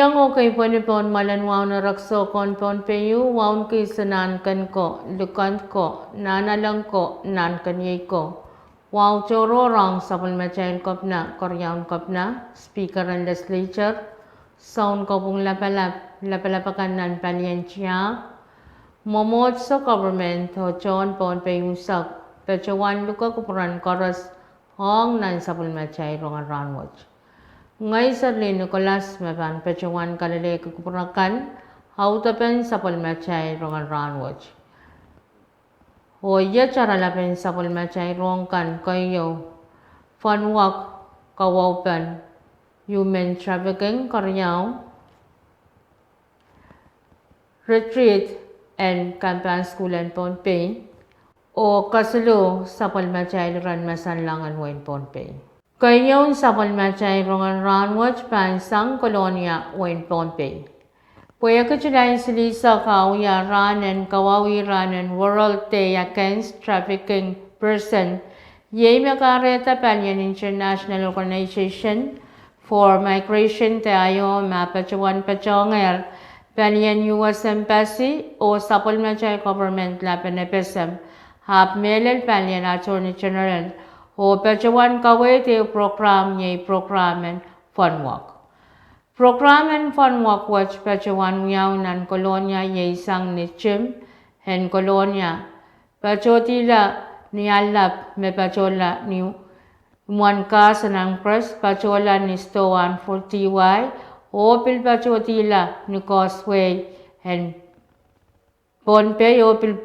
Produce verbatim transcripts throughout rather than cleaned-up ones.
Iang okei pwehn pohn mwoalen wahu en erekiso kohn Pohnpei, wahu en kihs en Nahnken ko, Likend ko, Nahnalek ko, Nahnkeniei ko. Wahu tohrohr ong sapwellimatail Kepina, Keriaun Kepina, Speaker en Legislature, Sounkopwung Lapalap, lapalap akan nan palien tiahk, mwomwohdiso, government, oh tohn Pohnpei unsek, patohwan luke kupwuren koaros ong nan sapwellimatail rongen rahnwet. Ngehi Serlin Nicholas me pahn patohwan kalelehki kupwur akan audepen sapwellimatail rongen rahnwet. Oh iet oaralapen sapwellimatail rohng kan keieu: Fohnwok, Kawaupen, Human Trafficking Keriau, Retreat en Kampahn Sukuhl en Pohnpei, oh kesiluh sapwellimatail iren masanlahng en wehin Pohnpei. Keieun sapwellimatail rongen rahnwet pahn sang Kolonia, wehin Pohnpei. Pwehki Sulai silihsek a wia rahn en kawauwi rahn en World Day Against Trafficking Person, iei me kahrehda palien International Organization for Migration de Aio me patohwan patohngehr palien U S Embassy oh sapwellimatail government lap en FSM, ahpw mehlel palien Attorney General, oh patohwan kaweid ehu program, iei program en Fohnwok. Program en Fohnwok wet patohwan wiawi nan Kolonia, iei sang ni tim en Kolonia, patohdihla ni allap me patohla ni imwen kahs en Congress, patohla ni sidohwan Fort Wayne, oh pil patohdihla ni Causeway en Pohnpei, oh pil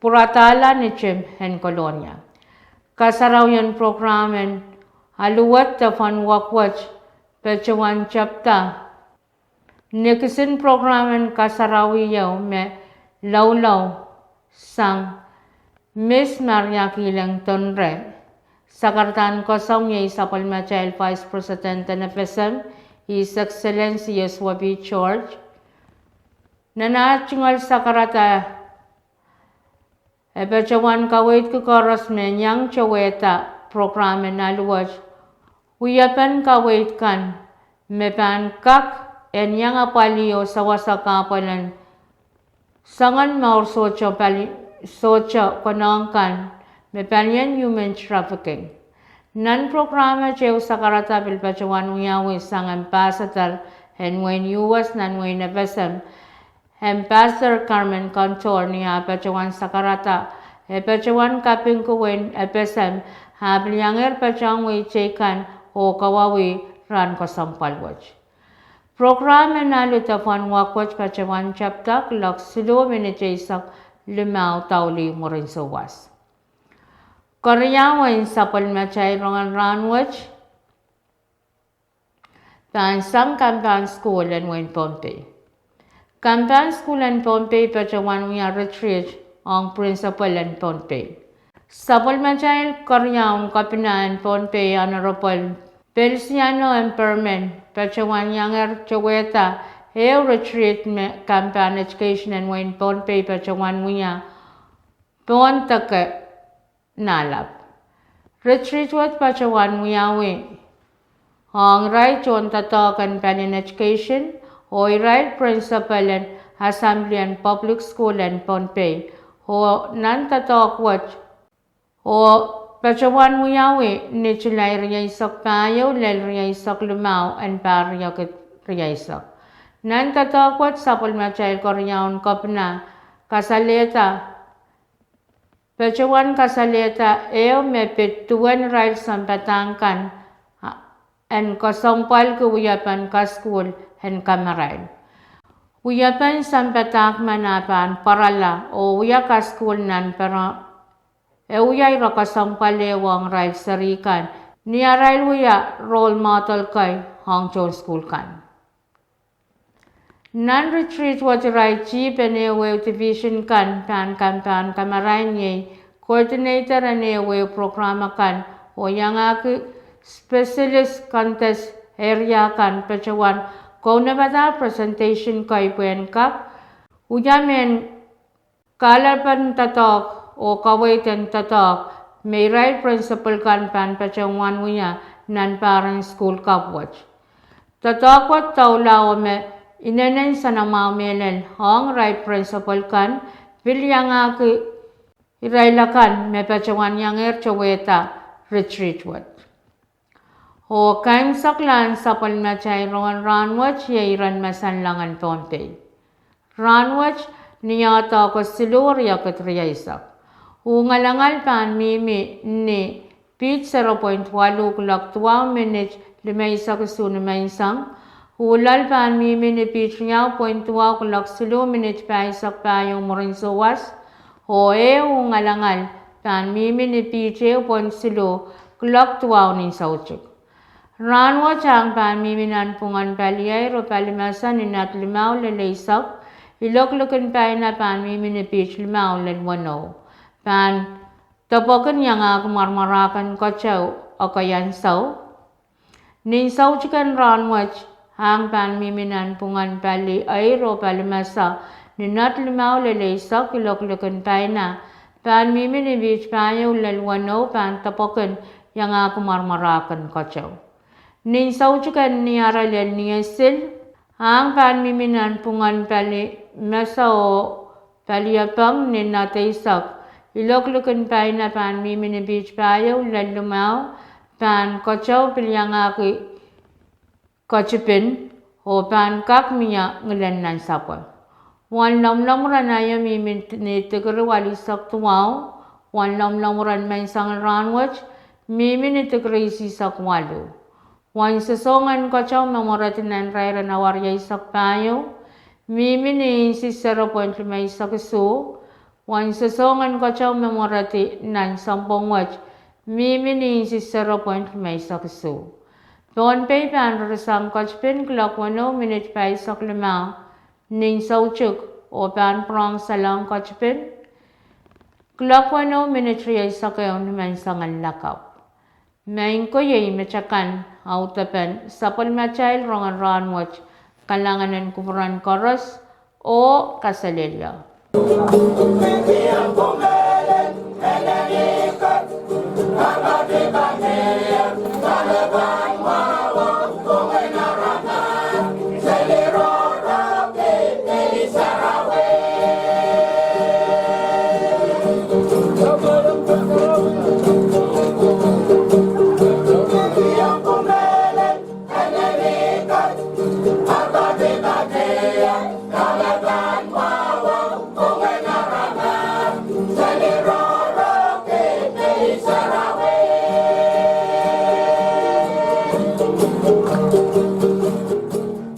pwuradahla ni tim en Kolonia. Kasarawien program en alu wet de Fohnwok wet patohwan tepda ni kisin program en kasarawi ieu me loulou sang Miss Maria Kileng Donre, sakaradahn koasoandi sapwellimatail Vice President en FSM, His Excellency Joshua P. George. Nan ah tungoal sakarada, e patohwan kaweidki koaros me iang towehda program en alu wet wiepen kaweid kan me pahn kak en iang apwalih oh sewese kahpwal en soangen mour sohte pali-, sohte konehng kan me palien human trafficking. Nan program et ehu sakarada pil patohwan wiawi sang Ambassador en wehin U S nan wehin FSM, Ambassador Carmen Cantor, ni ah patohwan sakarada, e patohwan kapingki wehin FSM, ah pil iangehr patohwan wehi teikan oh kawauwi rahn kesempwal wet. Program en alu de Fohnwok wet patohwan tepda kuloak siluh minit eisek limau doulih mwurin souwas. Keriau en sapwellimatail rongen rahnwet pahn sang Kampahn Sukuhl en wehin Pohnpei. Kampahn Sukuhl en Pohnpei patohwan wia retreat ong principal en Pohnpei. Sapwellimatail Keriaun Kepina en Pohnpei, Honorable Feliciano M. Perman, patohwan iangehr towehda ehu retreat me Kampahn Education en wehin Pohnpei patohwan wia pohn deke Nahlap. Retreat wet patohwan wiawi ong irail tohndoadoahk en palien Education, oh irail principal en Assembly en Public School en Pohnpei, oh nan doadoahk wet, oh patohwan wiawi ni Sulai rieisek pahieu lel rieisek limau en pahr riekid rieisek. Nan doadoahk wet sapwellimatail Keriaun Kepina kasalehda patohwan kasalehda ehu me pid duwen irail sounpadahk kan en kesempwalki wiepen kasukuhl en kamarain. Wiepen sounpadahk men ah pahn pwarala oh wia kasukuhl nan pere, e wia ire kesempwal ehu ong irail seri kan ni arail wia role model kei ong tohn sukuhl kan. Nan retreat wet irail chief en ehuehu division kan pahn kampahn kamarain, iei coordinator en ehuehu program akan, oh iangahki specialist contest area kan patohwan kaunopada presentation kei pwehn kak wia mehn kahlepen doadoahk oh kaweid en doadoahk me irail principal kan pahn patohwan wia nan pahr en sukuhl kapw wet. Doadoahk wet doula oh me inenen soanamwahu mehlel ong irail principal kan pil iangahki irail akan me patohwan iangehr towehda retreat wet. Oh kaimwiseklahn sapwellimatail rongen rahnwet iei iren masanlahngen Pohnpei. Rahnwet ni Ohdo August siluh, riekid rieisek. Uh ngalangal pahn mihmi ni piht sero point waluh kuloak duwau minit limeisek isuh nimenseng. Uh loal pahn mihmi ni piht riau point duwau kuloak siluh minit pahisek pahieu mwurin souwas. Oh eh uh ngalangal pahn mihmi ni piht ehu point siluh kuloak duwau nin soutik. Rahnwet ahng pahn mihmi nanpwungen pali eir oh pali mesa ni knot limau lel eisek, ilok likin paina pahn mihmi ni piht limau lel weneu. Pahn depwekin iangahki mwaramwarahken keteu oh keieu ansou. Nin soutiken rahnwet ahng pahn mihmi nanpwungen pali eir oh pali mesa ni knot limau lel eisek, ilok likin paina pahn mihmi ni piht pahieu lel weneu, pahn depwekin iangahki mwaramwarahken keteu. Nin soutiken ni ara lel Niesil ahng pahn mihmi nanpwungen pali mesa oh pali epeng ni knot eisek, ilok likin paina pahn mihmi ni piht pahieu lel limau, pahn keteu pil iangahki ketipin oh pahn kak mie ngilen nansapwe. Wen lomwlomwuren aio mihmi ni dikiri walisek duwau. Wen lomwlomwuren mensengin rahnwet mihmi ni dikiri isisek waluh. Wen sosohngen keteu me mweredi nan irairen awa rieisek pahieu mihmi ni insi sero point limeisek isuh. Wen sosohngen keteu me mweredi nan sounpwong wet mihmi ni insi sero point limeisek isuh. Pohnpei pahn ririsang ketipin kuloak weneu minit pahisek limau nin soutik, oh pahn pwurehng salong ketipin kuloak weneu minit rieisek ehu nimensengin lakapw. Maing ko, iei metakan audepen sapwellimatail rongen rahnwet. Kalahngan en kupwuren koaros oh kaselehlie.